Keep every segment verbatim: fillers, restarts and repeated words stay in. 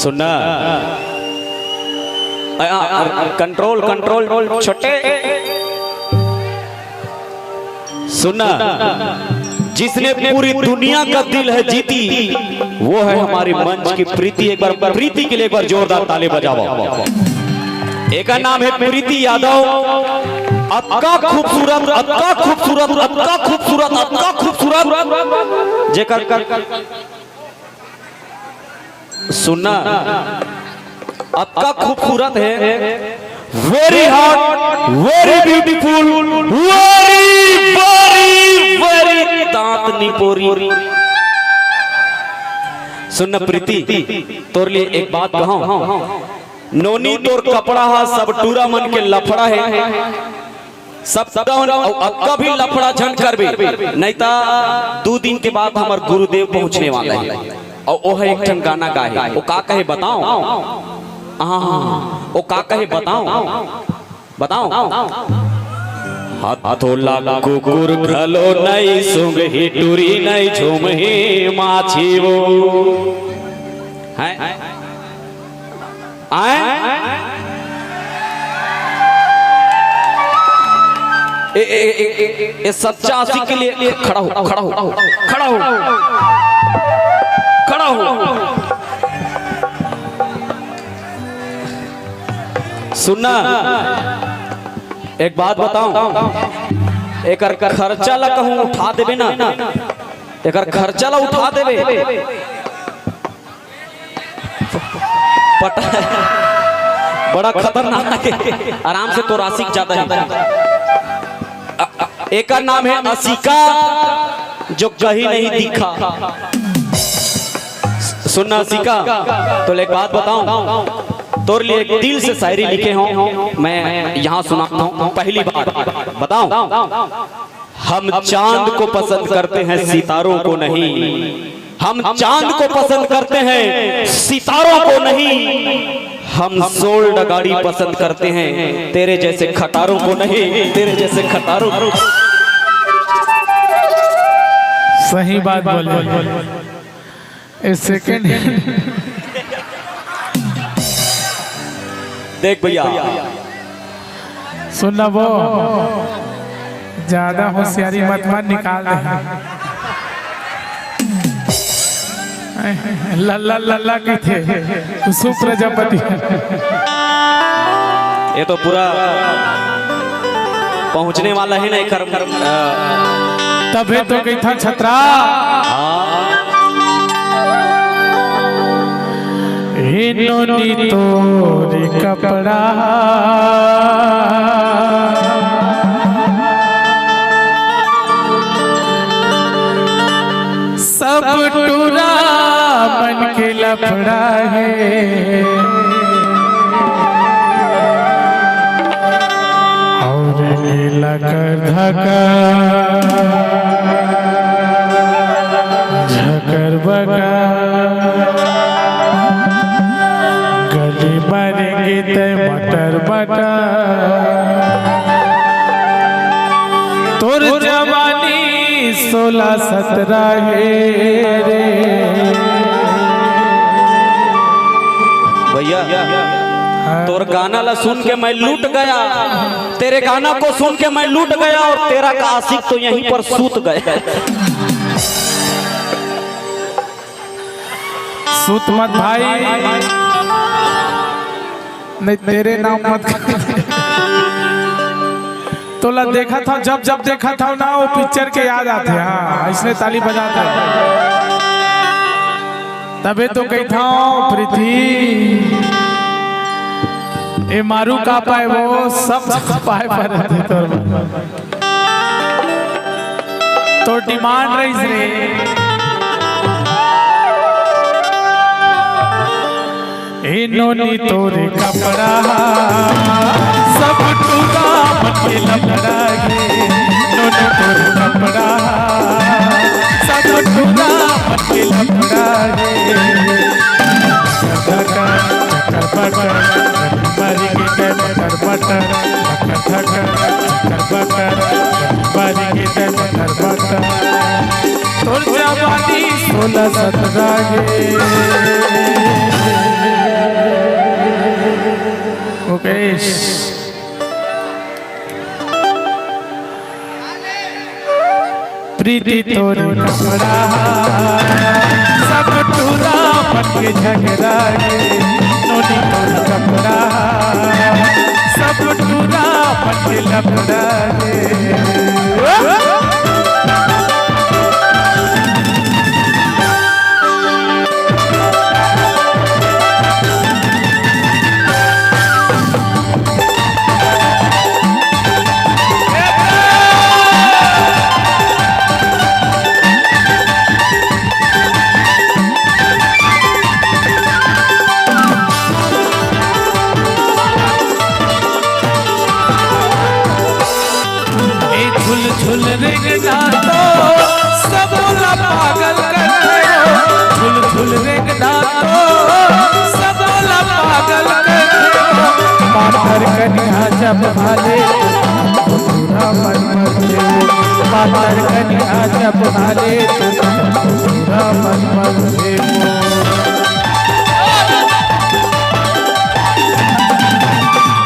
सुनना। आ, आ, आ, कंट्रोल, कंट्रोल, छोटे। सुनना, जिसने पूरी दुनिया का दिल है जीती, वो है हमारी मंच की प्रीति। एक बार प्रीति के लिए एक बार जोरदार ताली बजाओ। एकर नाम है प्रीति यादव। अतका खूबसूरत, अतका खूबसूरत, अतका खूबसूरत, अतका खूबसूरत, जेकर सुनना, अतका खूबसूरत है, very hot, very beautiful, very, very, very दांत निपोरी। सुन प्रीति, तोर लिए एक बात कहूं, नोनी तोर कपड़ा हा सब टूरा मन के लफड़ा है। सब तौन अउ अतका भी लफड़ा झन करबे, नहीं ता दू दिन के बाद हमर गुरुदेव पहुंचने वाला है। अउ ओह एक ठन गाना गाए, वो का कहे बताओ? हाँ, वो का कहे बताओ? बताओ। हाथोला कुकुर घलो नहीं सूंघ ही, टूरी नहीं झूम ही माछी वो। हैं? आए? ए, ए, ए, ए, ए, ए, सच्चा आशिक के लिए खड़ा हो, खड़ा हो, खड़ा हो, खड़ा हो। सुनना, एक बात बताऊं, एकर खर्चा ला कहूं उठा देबे ना, एकर खर्चा ला उठा देबे। पट-, बड़ा खतरनाक है। आराम से, तोर आशिक ज्यादा है। अ-, अ-, एकर नाम है असिका, जो कहीं नहीं दिखा। सुनना असिका, तो एक बात बताऊं, तोर लिए एक दिल से शायरी लिखे हूं, मैं यहां सुनाता हूं। पहली बात बताऊं, हम चांद को पसंद करते हैं, सितारों को नहीं। हम चांद को पसंद करते हैं, सितारों को नहीं। हम सोल्ड गाड़ी पसंद करते हैं, तेरे जैसे खटारों को नहीं, तेरे जैसे खटारों को। सही बात बोले। ए सेकंड। देख भैया, सुन ना वो, ज्यादा होशियारी मत मार, निकाल दे। लल्ला लल्ला की थे, कुसुम प्रजापति। ये तो पूरा पहुंचने वाला है ना, एकर, अ, तभे तो कहिथा छतरा। हाँ। ए नोनी तोर कपड़ा सब टूरा मन के लफड़ा है। और नीला कर धका झकर बका गली मारेंगे तय मटर मटर। तोर जवानी सोलह सत्रह है रे। भैया, हाँ। तोर गाना ला सुन के मैं लूट गया, तेरे गाना को सुन के मैं लूट गया और तेरा का आशिक तो यहीं पर सूत गया। सूत मत भाई, नहीं तेरे नाम मत। तोला देखा था, जब जब देखा था ना, वो पिक्चर के याद आते। हाँ, इसने ताली बजाते। तबे तो कहिथा प्रीति, ए मारू का पाए वो सब जगह पाए पर रहते तोर। तो डिमांड रहिस रे। ए नोनी तोर कपड़ा सब टूरा मन के लफड़ा गे। नोनी तोर कपड़ा सब टूरा मन के लफड़ा गे। धका चकर बकर मारी के मटर मटर। धका चकर बकर मारी के मटर मटर। तोर जवानी सोलह सत्रह गे। पेश। प्रीति तोर कपड़ा, सब टूरा मन के झगड़ा गे। नोनी तोर कपड़ा, सब टूरा मन के लफड़ा गे। ए झुल झुल रेंगना तो सबो ला पागल कर दे हो। झुल झुल रेंगना तो सबो ला पागल कर दे हो। पातर कनिहा जब भाले तो पूरा मन मर दे हो। पातर कनिहा जब भाले तो पूरा मन मर दे हो।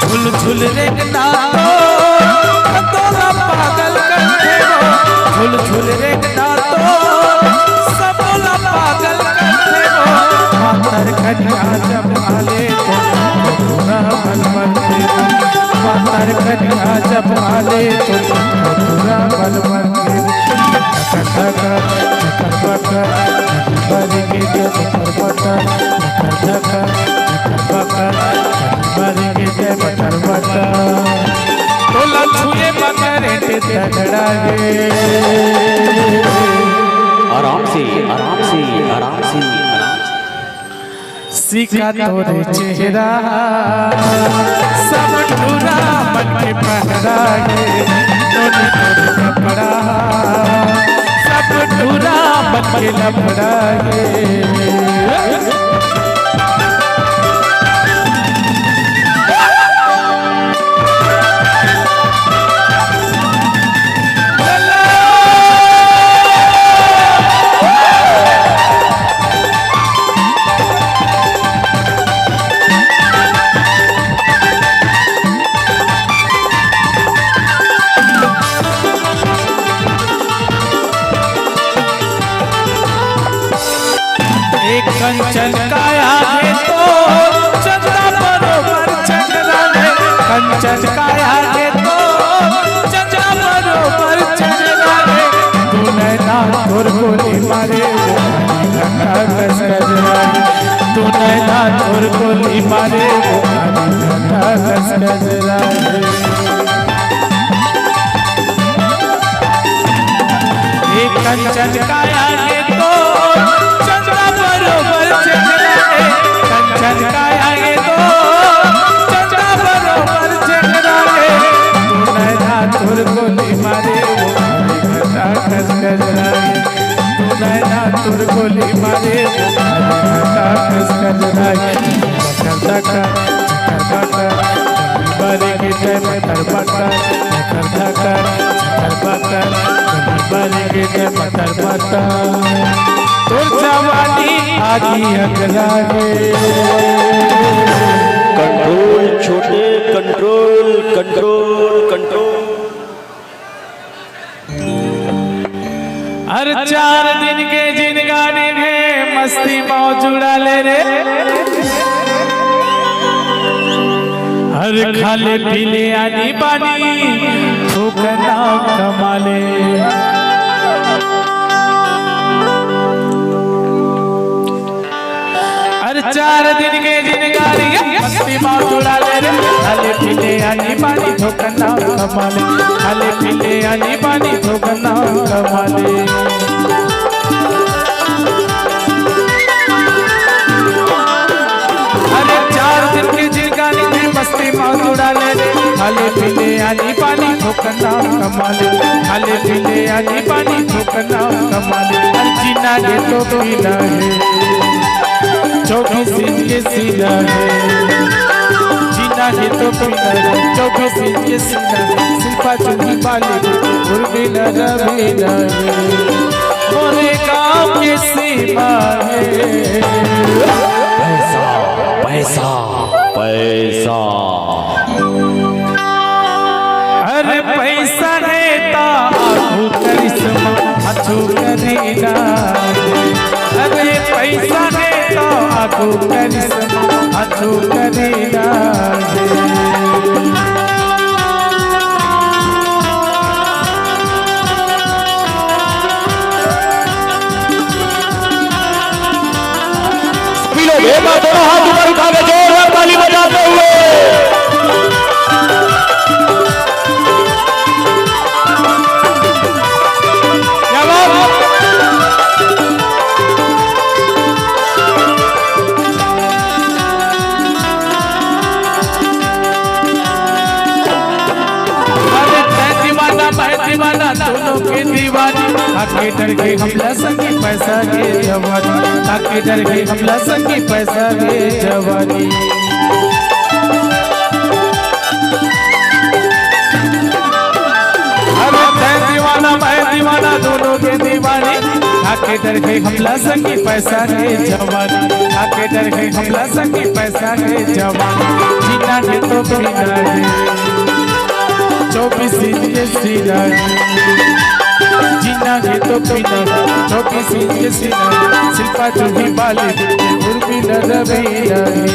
झुल झुल रेंगना तो तोला पागल कर देबो। झुल झुल रेंगना तो सबोला पागल कर देबो। पातर कनिहा जब आले तो पूरा बल मर देबो। पातर कनिहा जब आले तो पूरा बल मर देबो। टकर टकर, टकर टकर, बल के जब टकर टकर, टकर टकर, टकर टकर, बल के जय बटर बटर। तोला छुए बर करंट तगड़ा गे। आराम से, आराम से, आराम से, आराम से। सीका तोरे चेहरा, सब टूरा मन के पहरा गे। नोनी तोरे कपड़ा, सब टूरा मन के लफड़ा गे। एक कंचन काया गे तो चंदा बरोबर चंद्रा गे। कंचन काया गे तो चंदा बरोबर चंद्रा गे। दू नैना तोर गोली मारे वो घटा कस कजरा गे। दू नैना तोर गोली मारे वो घटा कस कजरा गे। एक कंचन काया गे तो चंदा बरोबर चेहरा गे। कंचन काया गे तो चंदा बरोबर चेहरा गे। दू नैना तोर गोली मारे वो घटा कस कजरा गे। दू नैना तोर गोली मारे वो घटा कस कजरा गे। टकर टकर, टकर टकर, बल के जय बटर बटर। टकर टकर, टकर टकर, बल के जय बटर बटर। तोर जवानी आगी अगला गे। कंट्रोल छोटे, कंट्रोल, कंट्रोल, कंट्रोल। हर चार दिन के जिनगानी में मस्ती मौज उड़ा ले रे। हर खाले पीले आनी बानी थोकना कमाले। अरे चार दिन के जिनगानी मस्ती मौज उड़ा ले रे। खाले पीले आनी बानी थोकना कमाले। खाले पीले आनी बानी थोकना कमाले। अरे चार दिन के जिनगानी में मस्ती मौज उड़ा ले रे। खाले पीले आनी बानी थोकना कमाले। खाले पीले आनी बानी थोकना कमाले। अरे जीना गे तो पीना हे, चौबीस इंच के सीना हे। जीना गे तो पीना हे, चौबीस इंच के सीना हे। शिल्पा चुनी बाली, उर्मिला रवीना हे। मोरे गाँव के सीमा हे। पैसा, पैसा, पैसा। करिश्मा अछू करी राजे। सभी लोग एक बार दोनों हाथ ऊपर उठा के जोरदार ताली बजाते हुए। क्या बात? अरे तै दीवाना, मैं दीवाना, दोनों के दीवानी। काके डर के हमला संगी पैसा के जवानी, काके डर के हमला संगी पैसा के जवानी। अरे तै दीवाना, मैं दीवाना, दोनों के दीवानी। काके डर के हमला संगी पैसा के जवानी, काके डर के हमला संगी पैसा के जवानी। जीना है तो पीना है, चौबीस इंच के सीना है। जीना है तो पीना है, चौबीस इंच के सीना है। शिल्पा जूही बाली, उर्मिला रवीना है।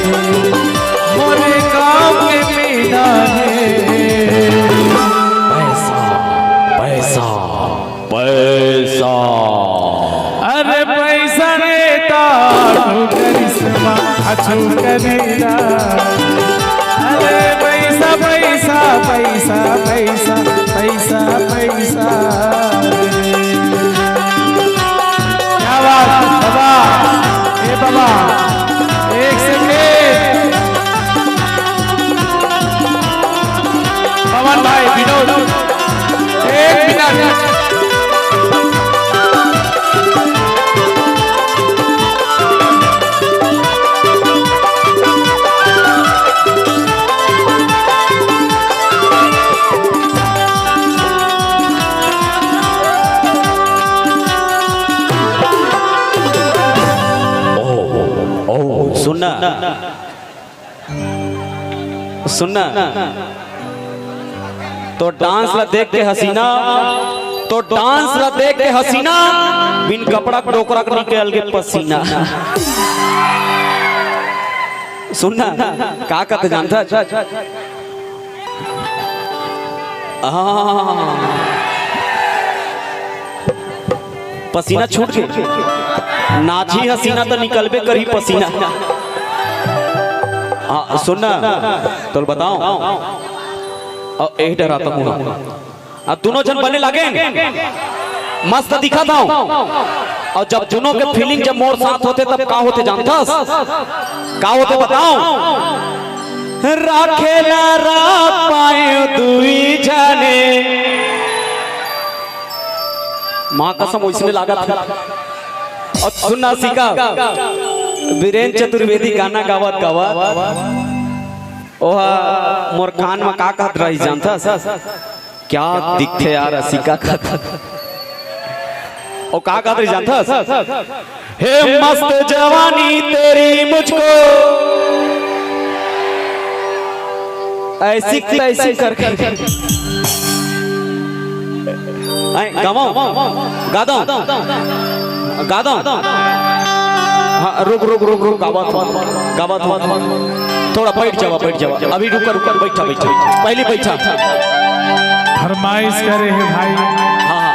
मोरे काम के मीना है। पैसा, पैसा, पैसा। अरे पैसा रे तारू करिश्मा अछू करेला। अरे पैसा, पैसा, पैसा, पैसा, पैसा, पैसा। क्या बात बाबा, ए बाबा, एक सेकेंड। पवन भाई, विनोद, एक मिनट। ओ, ओ, सुनना। सुनना, तो डांस ला देख के हसीना, तो डांस ला देख के हसीना, बिन कपड़ा के डोकरा के निकल के पसीना। सुनना, का कहत हे जानथस? हाँ। पसीना छूट के नाची हसीना त निकलबे करही पसीना। हाँ, सुन ना, तोल बताओ, अउ एही डहर आता हूँ। अब दुनों झन बने लागे, मस्त दिखत हव। अउ जब दुनों के फीलिंग जब मोर साथ होथे, तब का होथे जानथस? का होथे बताओ? राखे ला राख पाए दुई झने। माँ कसम, ओइसने लागत हे। अउ सुन ना सिका, बीरेन चतुर्वेदी गाना गावत गावत ओहा मोर कान म का कहत रहिस जानथस? क्या दिखथे यार असिका कहत। अउ का कहत रहिस जानथस? हे मस्त जवानी तेरी मुझको ऐसी तैसी करके। आए, गावव, गा दव, गा दव। हाँ, रुक, रुक, रुक, रुक, गावत हँव, गावत हँव। थोड़ा बैठ जावा, बैठ जावा। अभी रुका, रुका, बैठा, बैठा। पहले बैठा। फरमाइश करे हे भाई। हाँ, हाँ।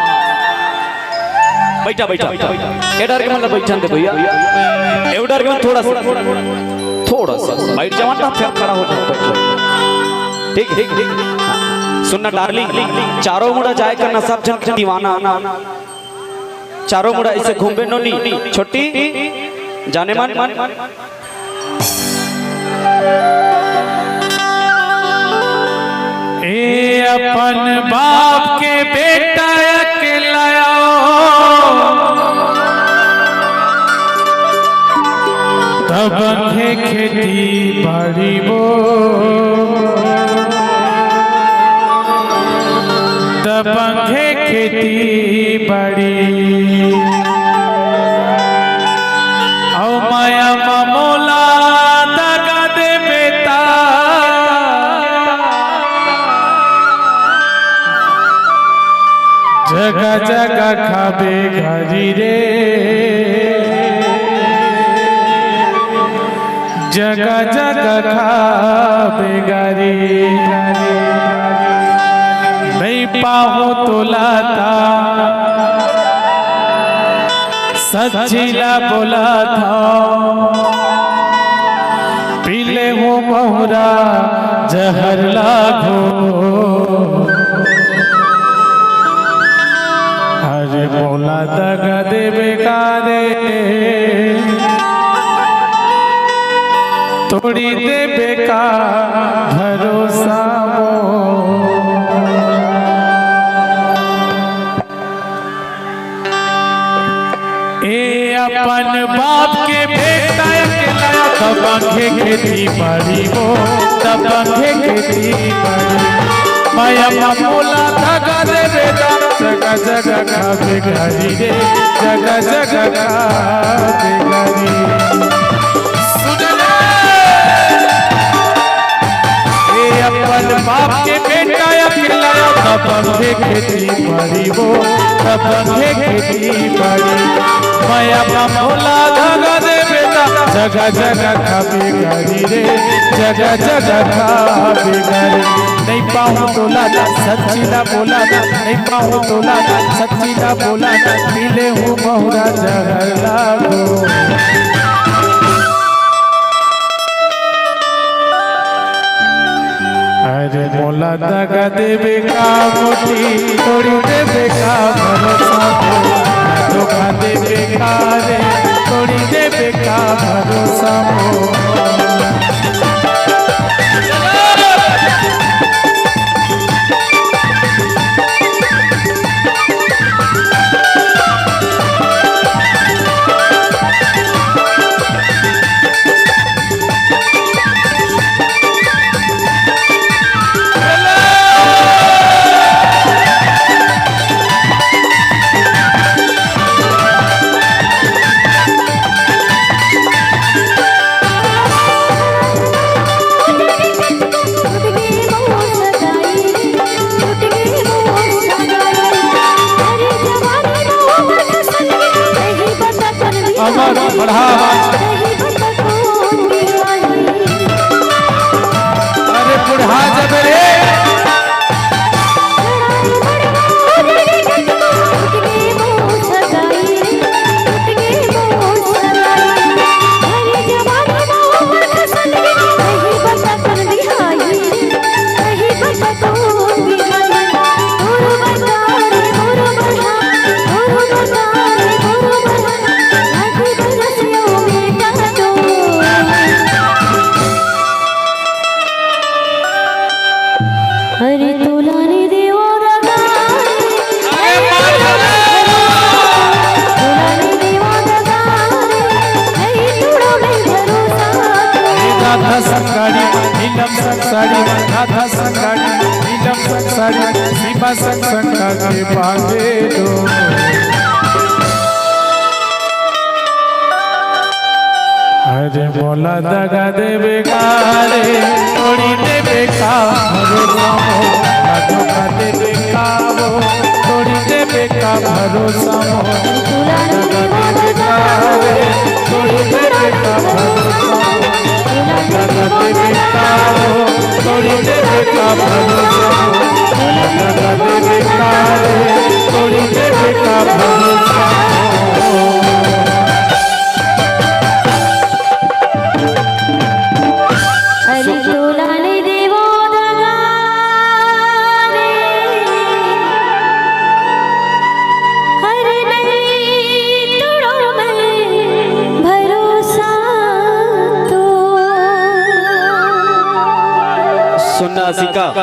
बैठा, बैठा। ए डहर के मन ला बैठन दे भैया। ए डहर के मन थोड़ा सा, थोड़ा सा। बैठ जावा ना, फिर खड़ा हो जावा, बैठ जावा। ठीक, ठीक, ठीक। सुन ना डार्लिंग, चारों मुड़ा जाए करना, सब झन दीवाना। चारों मुड़ा अइसे घूमबे नोनी, छोटी, जानेमन। ए अपन बाप के बेटा अकेला ओ, तब अंघे खेती बाड़ी बो, तब अंघे खेती बाड़ी। अउ मया म मोला दगा देबे त जगा जगा खाबे घरी रे। जगह जगह खाबे गारी, नइ पाहूं तोला ता सच्ची ला बोलत हंव, पी ले हूं महुरा जहर ला घोर। अरे मोला दगा देबे का रे, तोड़ी देबे का भरोसा मोर। ए अपन बाप के बेटा अकेला, दबंगे खेती बाड़ी वो, दबंगे खेती बाड़ी। माया मा मोला दगा देबे ता, जगह जगह खाबे गारी रे, जगह जगह खाबे गारी। सुन ले। ए अपन बाप के बेटा अकेला, दबंगे खेती बाड़ी वो, दबंगे खेती बाड़ी। माया मा मोला दगा देबे ता, जगह जगह खाबे गारी रे, जगह जगह खाबे गारी। नइ पाहूं तोला ता सच्ची ला बोलत हंव, नइ पाहूं तोला ता सच्ची ला बोलत हंव, पी ले हूं महुरा जहर ला घोर। अरे मोला दगा देबे का मोटी, तोड़ी देबे का भरोसा मोर। धोखा देबे का रे, तोड़ी देबे का भरोसा मोर। अमर बढ़ा। अरे बुढ़ा जब रे। अरे तोला नइ देवंव दगा रे, तोला नइ देवंव दगा रे, नइ तोड़ंव मैं भरोसा। राधा संग गाड़ी, नीलम संग साड़ी, राधा संग गाड़ी, नीलम संग साड़ी, सीमा संग संग के बांधे डोर। अरे मोला दगा देबे का रे, तोड़ी देबे का भरोसा मोर। मोला धोखा देबे का वो, तोड़ी देबे का भरोसा मोर। मोला दगा देबे का रे, तोड़ी देबे का भरोसा मोर। मोला दगा देबे का वो, तोड़ी देबे का भरोसा मोर। मोला दगा देबे का रे, तोड़ी देबे का भरोसा मोर। अरे तोला नइ देवंव दगा रे, अरे नइ तोड़ंव मैं भरोसा तोर। सुनना सिका।